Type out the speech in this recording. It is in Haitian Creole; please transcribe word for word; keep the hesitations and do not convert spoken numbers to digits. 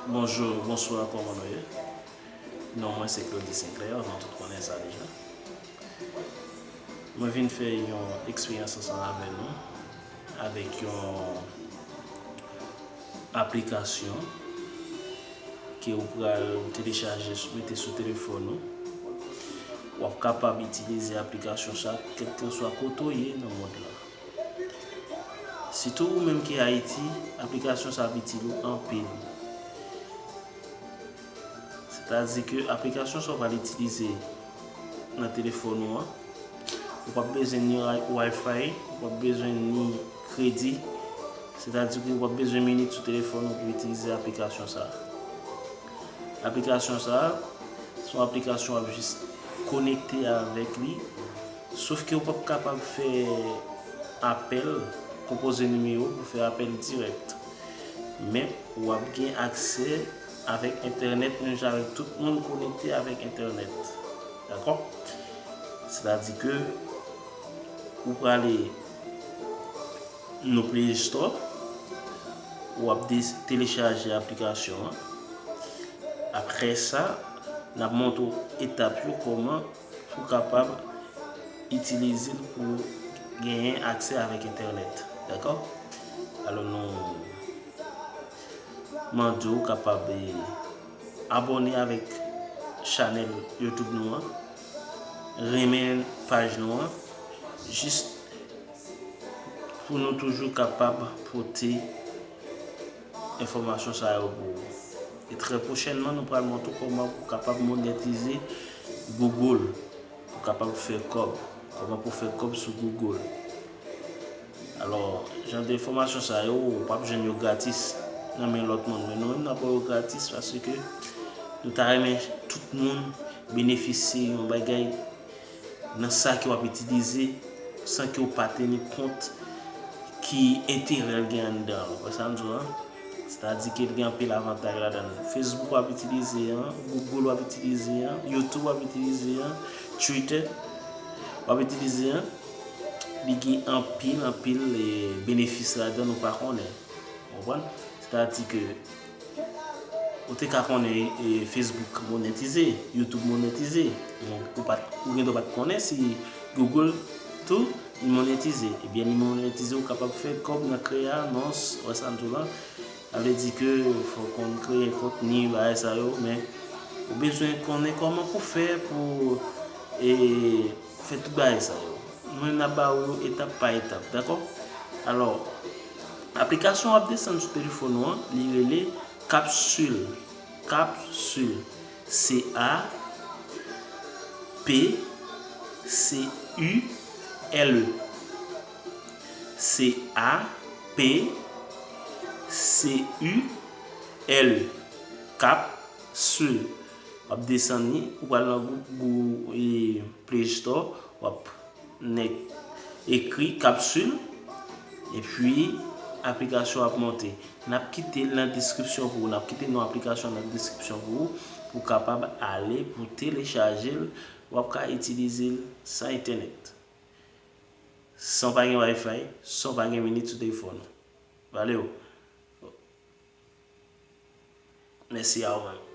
Bonjou, bonswa, kòman nou ye? Non mwen se Claudy Sinclair, nou tout konnen sa deja. Mwen vin fè yon eksperyans ansanm avè nou, avèk yon aplikasyon ke ou pral telechaje, mete sou telefòn ou. W ap kapab itilize aplikasyon sa kèlkeswa kote w ye nan mond lan. Sitou ou menm ki Ayiti, aplikasyon sa ap itil ou anpil. Sètadi ke aplikasyon sa w pral itilize nan telefòn ou an, ou p ap bezwen ni wi-, Wi-Fi, ou p ap bezwen ni kredi, sètadi ke ou p ap bezwen minit sou telefòn ou pou itilize aplikasyon sa a. Aplikasyon sa a, se yon aplikasyon w ap jis konekte avèk li, sof ke ou p ap kapab fè apèl, konpoze nimewo pou fè apèl dirèk. Men, w ap gen aksè avèk entènèt, menm jan avèk tout moun konekte avèk entènèt. Dakò? Sètadi ke ou prale nan Play Store, w ap des-, telechaje aplikasyon an. Apre sa, n ap montre w etap yo kòman pou kapab itilize l pou genyen aksè avèk entènèt. Dakò? Alò, nou mande w kapab, eh, abòne avèk chanèl YouTube nou an, renmen paj nou an, jis pou nou toujou kapab pote enfòmasyon sa yo pou ou. E trè pwochènman, nou pral montre w kòman pou kapab monetize Google, pou kapab fè kòb, kòman pou fè kòb sou Google. Alò, jan de enfòmasyon sa yo, ou p ap jwenn yo gratis nan men lòt moun, men nou menm n ap ba yo gratis paske nou ta renmen tout moun benefisye yon bagay nan sa ke w ap itilize san ke w pa teni kont ki enterè l gen anndan l. Ou wè sa m di w lan? Sètadi ke l gen anpil avantaj ladan l. Facebook w ap itilize an, Google w ap itilize an, YouTube w ap itilize an, Twitter w ap itilize an. Li gen anpil, anpil, eh, benefis ladan l ou pa konnen. Ou konprann? Sètadi ke ou te ka konnen, eh, Facebook monetize, YouTube monetize. Ou, ou pa t, ou gen dwa pa t konnen si Google tou li monetize. Ebyen, li monetize, ou kapab fè kòb nan kreye anons, wè sa m di w lan. Sa vle di ke fò w konn kreye kontni, bagay sa yo, men ou bezwen konnen kòman pou fè pou, eh, fè tout bagay sa yo. Nou menm n ap ba ou yo etap pa etap, dakò? Alò, aplikasyon w ap desann sou telefòn ou an, li rele Capsule. Capsule. C A P C U L E. C A P C U L E. Capsule. W ap desann li, ou pral nan Gou-, Gou-, e, Play Store, w ap nèk ekri Capsule, epi aplikasyon ap monte. N ap kite l nan deskripsyon pou ou, n ap kite non aplikasyon nan deskripsyon pou ou, pou w kapab ale, pou telechaje l, w ap ka itilize l san entènèt. San w pa gen Wi-Fi, san w pa gen minit sou telefòn ou. Valeo. Mèsi a ou menm.